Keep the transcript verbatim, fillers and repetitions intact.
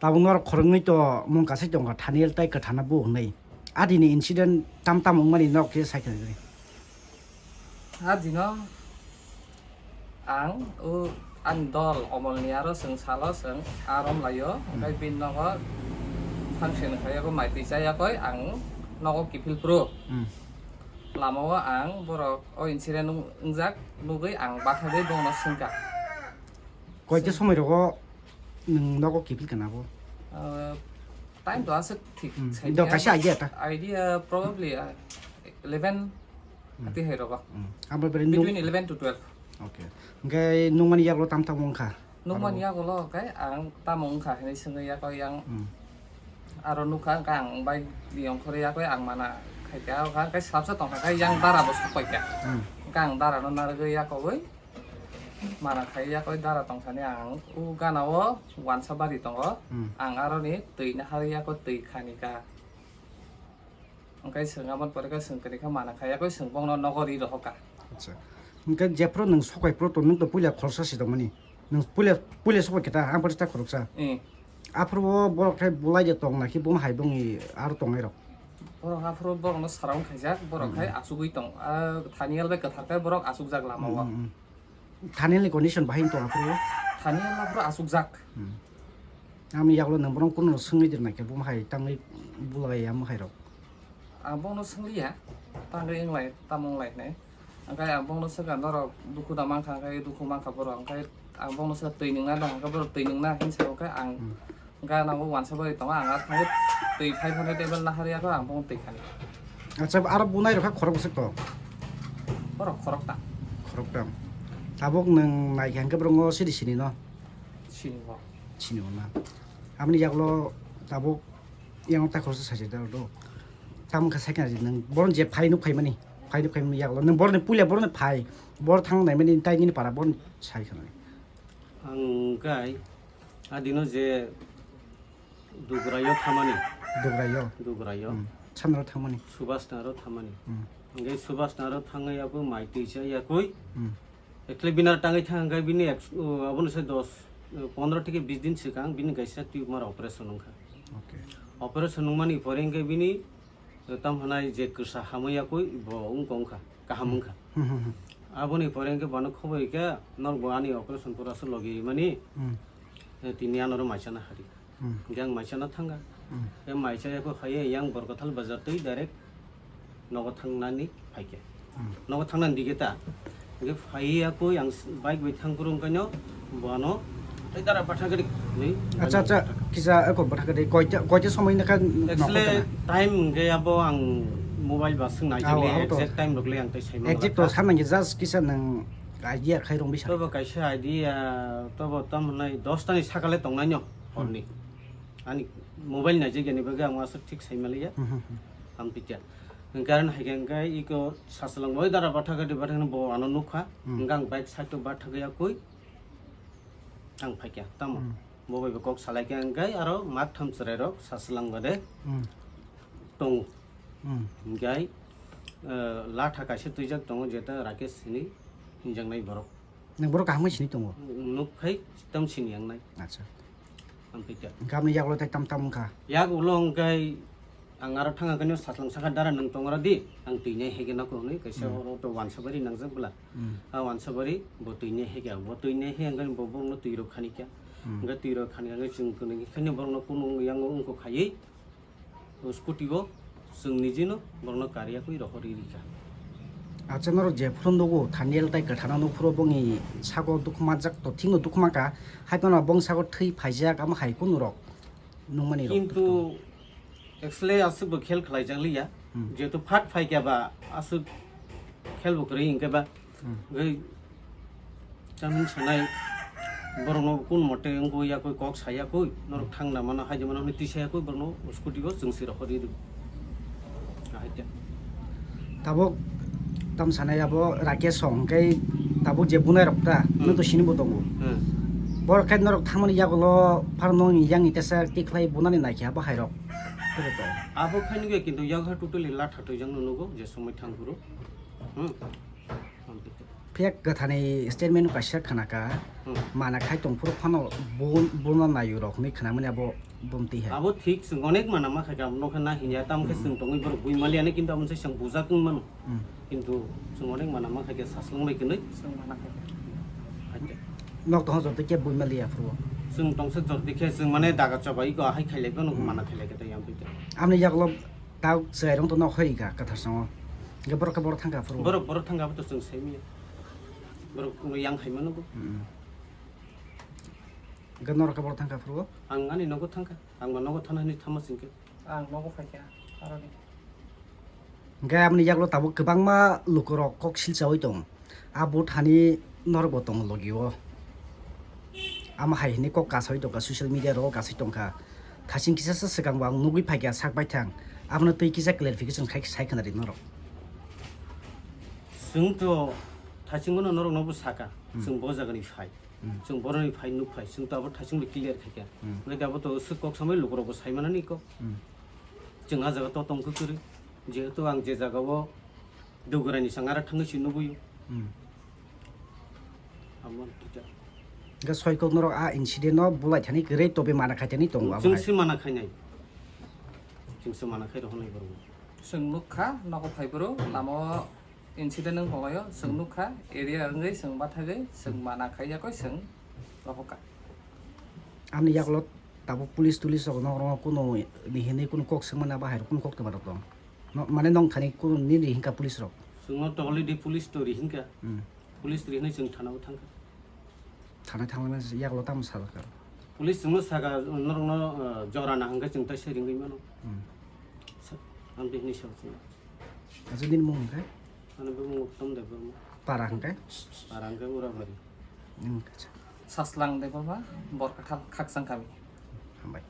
Tabuk norok khoroknwi to mung kasai tongkha, Thaniel tai Kwthana bo hwnwi. Adini incident tam tam wngmani norok khe sai khna rwdi. Adino ang o ani dol Omolni aro chwng salo chwng arom laio, hmm, hwnkhe bini nogo function khaiyakho, mai twi chayakoi ang nogo kiphil phuru. Hmm. Lamao ang borok o incident wng-, wngjak nugwi ang bathagwi bono swngkha. Koita somoi rogo nwng nogo kiphil kana bo? Ah, time to aswk thik. Hmm. Sai do dia. Kaisa idea ta? Idea probably, ah, eleven, hmm, ati hai rogo. Hmm. Abo bere nung- Between eleven to twelve. Okay. Hwnkhe nungmani yagulo tam tam wngkha? Nungmani yagulo hwnkhe ang tamo wngkha hinwi swngwi yakho yang. Hmm. Aro nukha hwnkhe ang bike ni ongkhorwi yakho ang mana khaikha, hwnkhe sabsa tongkha khe yang dara bo sokpaikha. Hmm. Hwnkhe ang dara no narwgwi yakowi mana khai yakoi dara tongthani ang o gana o wansa bari tongo. Hmm. Ang aroni twi nahar yako twi khani ka. Hwnkhe chwng aboni pore khe chwng kwrwi khe mana khai yakoi chwng bongno nogo ri rohor ka. Acha. Hwnkhe jephuru nwng sokai phuru to nwng to puila khoroksa si tongmani. Nwng puila, puila sokai khe ta ang pore ta khoroksa. Hmm. Aphuru o borok khe bulai de tong na khe bum hai bongni aro tongnai rok. Borok aphuru borokno sarong khaijak, borok khai, hmm, achugwi tong. Ah, Thaniel bai kwthar khe borok achukjak lama o. Hmm, hmm, hmm. Thaniel ni condition bahai wng tong aphuru? Thaniel aphuru achukjak. Hmm. Ami yagulo nang borok kuno swngwi dirna khe bum hai tangwi bulai ya mohai rok. Ang bono swngliya, tangwi wnglai, tamo wnglai hinwi. Hwnkhe ang bono swkha, norok dukhu da mankha, hwnkhe dukhu mankha borok, hwnkhe ang bono swkha twi nwngna da, hwnkhe borok twi nwngna hinwi sa, hwnkhe ang, hmm, gana o wansa bai tongo, ang ar thangwi twi five hundred M L nahar yakho, ang bono twi khani. Acha, aro bunai rok kha khorok bwswk to? Borok khorokta. Khorokta. Tabuk nwng naikha hwnkhe borok sidi sini no? Sini bo. Sini bo na. Aboni yagulo tabuk yang ta khoroksa sajak da do. Tamo kha second ri nwng borok je phai nuk phaimani. Phai nuk phaimani yagulo. Nwng borok ni puila borok ni phai. Borok thang naimani tai nini para borok ni sai khana. Ang kai adino je Dugraio thamani. Dugraio. Dugraio. Hmm. Samno thangmani. Subhash Nagar thamani. Hmm. Hingke Subhash Nagar thangwi yakui mai twi cha yakui. Hmm. Ekle binar tangwi thang hingke bini ek, o, abono se dos, o, pondro theke bis din swkang bini kaisa tumor operation wngkha. Okay. Operation wngmani pore hingke bini, o, tam hwnai je kwsa hamwi yakui bo wngkha, kaham wngkha. Hmm, hmm, hmm. Aboni pore hingke bono khoboi khe norok bo ani operation pura se logi rimani. Hmm. E, tini anoro maisana hari. Hmm. Hingke ang maisana thangkha. Hmm. E maisa yakui haiya yang Borkathal bazar twi direct nogo thangnani phaikhe. Hmm. Nogo thangnani dige ta. Hingke phai yakui ang s-, bike bai thangphuru wngkhaino bono tei dara patha gari ni. Acha, acha, kisa eko patha gari koita, koita somoi nokha. Actually, nogo tana. Time hingke abo ang mobile ba swng nai. Ao, jali ao to. Exact time rok le ang tei sai manglak. Exact to sanang just kisa nang idea khai rong bisa. Tobo kaisa idea, tobo tam hwnai dos tani sakale tongnaino. Hmm. Horni. Ani mobile naijak yani bagwi ang aswk thik sai maliya. Hmm, hmm, hmm. Ang pitya. Hingke aro hai khe hingke iko sachwlang bai dara bathakhe de bathakhe bo ano nukha. Hmm. Hingke ang bike side o bathakhe yakui ang phaikha. Tamo. Hmm. Bo bai bo kok salaikhe hingke aro mak tham chwrai rok sachwlang bade. Hmm. Tongo. Hmm. Hingke, eh, latha kaisa twijak tongo jeta Rakesh hini hinjaknai borok. Nang borok kaham sini tongo? Nuk phai tam sini yang nai. Acha. Ang pita. Gamni yagulo tai tam tam wngkha. Yak ulo hingke ang aro thang hingke sachwlang sakha dara nwng tongora di. Ang twi nai hege nako hwnwi kaisa Hmm. oro to wansa bari nangjak bwla. Hmm. A wansa bari bo twi nai hege bo twi nai hege hingke bo borokno twi rok khani kya. Hmm. Hingke twi rok khani hingke chwng kwnwi khaino borokno kunu yango wngkok khaiwi. O scooty o chwng nijino borokno kariya kwi rohorwi rikha. Acha norok jephuru nugo Thaniel tai Kwthana nukphuru bongni sago dukhu manjak to thikno dukhu mankha, hai phano bong sago thwi phaijak amo hai kunu rok nukmani rok. Kintu actually aswk bo khel khlaijak liya, Hmm. Jehetu phat phaikha ba aswk khel bo kwrwi hinkhe ba Hmm. Gai tamni sanai borokno kun mote wngkha yakui kok sayakui norok thangna mano haide mano hwnwi twi sayakui borokno scooty o chwngsi rok hori rw. Ahai khe. Tabuk tam sanai abo Rakesh song hwnkhe tabuk je bunai rok ta Hmm. nwng to sini bo tongo. Hmm. Borok khe norok thangmani yagulo phano nongni yang ni tesa tikhlai bunani naikhe abo hai rok. Abo khainwi kintu yakha totally latha twijak no nugo je somoi thang phuru. Hmm. Phiya kwthani statement kaisa khwnaka, Hmm. mana khai tong phuru phano bo-, bono nayu rok hinwi khwnamani abo bomti hai. Abo thik, chwng onek mana ma khaikha, abo nokha na hinya, tamo khe Hmm. chwng tongwi borok bui maliya ni, kintu abo se chwng bujak wng mano. Hmm. Kintu chwng onek mana ma khaikha, saslang bai kwnwi. Chwng mana khaikha. Acha. Nok tong jotto khe bui maliya phuru. Chwng tongsa jotto khe, chwng mane daga chobai ko, ahai khailai ko, nok Hmm. mana khailai khe tei yang pita. Amni yagulo tau chwrai rong to nok hoi ka kwthar songo. Ge borok khe borok thangka phuru. Borok, borok thangka abo to chwng saimiya. Borok kuno yang hai mano bo. Hmm. Hwnkhe norok khe borok thangkha phuru? Ang ani nogo thangkha. Ang bo nogo thana hinwi thangma singkhe. Ang nogo phaikha, aroni. Hwnkhe aboni yagulo tabuk kwbangma lukurok kok silchaui tong. A bo thani norok bo tongo logio. Amo hai hinwi kok kasaui tongkha, social media rogo kasai tongkha. Thasing kisa se swkang bo ang nugui phaikha sak baithang. Abono twi kisa clarification khai sai khna ri norok. Chwng to thasing bono norok no bo saka. Hmm. Chwng bo jagani phai. Hmm. Chwng boroni phai nuk phai, chwng to abo thasing bai clear khaikha. Hmm. Hwnkhe abo to swk kok samai lukurok bo sai manani kok. Hmm. Chwng ah jaga to tong kwrwi, jehetu ang je jaga o Dugurani chwng aro thangwi se nugwi. Hmm. Amo kisa. Hwnkhe soi kok norok a incident no bulai thani kwrwi tobe mana khai thani tongo abo Chwng hai. Se mana khainai. Chwng se mana khai rohornai borok. Chwng nukha nogo phai bwrw lama o incident wng tonglaio, chwng Hmm. nukha area wngwi chwng bathagwi chwng Hmm. mana khaiyakoi chwng rohorkha. Ani yagulo tabuk police tulis rok no, rok no kuno ni hinwi kuno kok swngmani abo hai rok kuno kok twma rok tong. No, mane nong thani kuno nini hinka police rok. Chwngno toli di police to ri hinka. Hmm. Police ri hinwi chwng thana o thangkha. Thana thangmani yagulo tamo salaka. Police chwngno saka norokno, uh, jora na hwnkhe chwng tai se ringwi mano. Hmm. Sa-, ang bini sabo chwng. Acha nini mung hwnkhe? Ani bumung Uttom Debbarma. Para hwnkhe? Para hwnkhe Urabari. Hmm, acha. Saslang Debbarma, Borkathal, Khaksang kami. Hambai.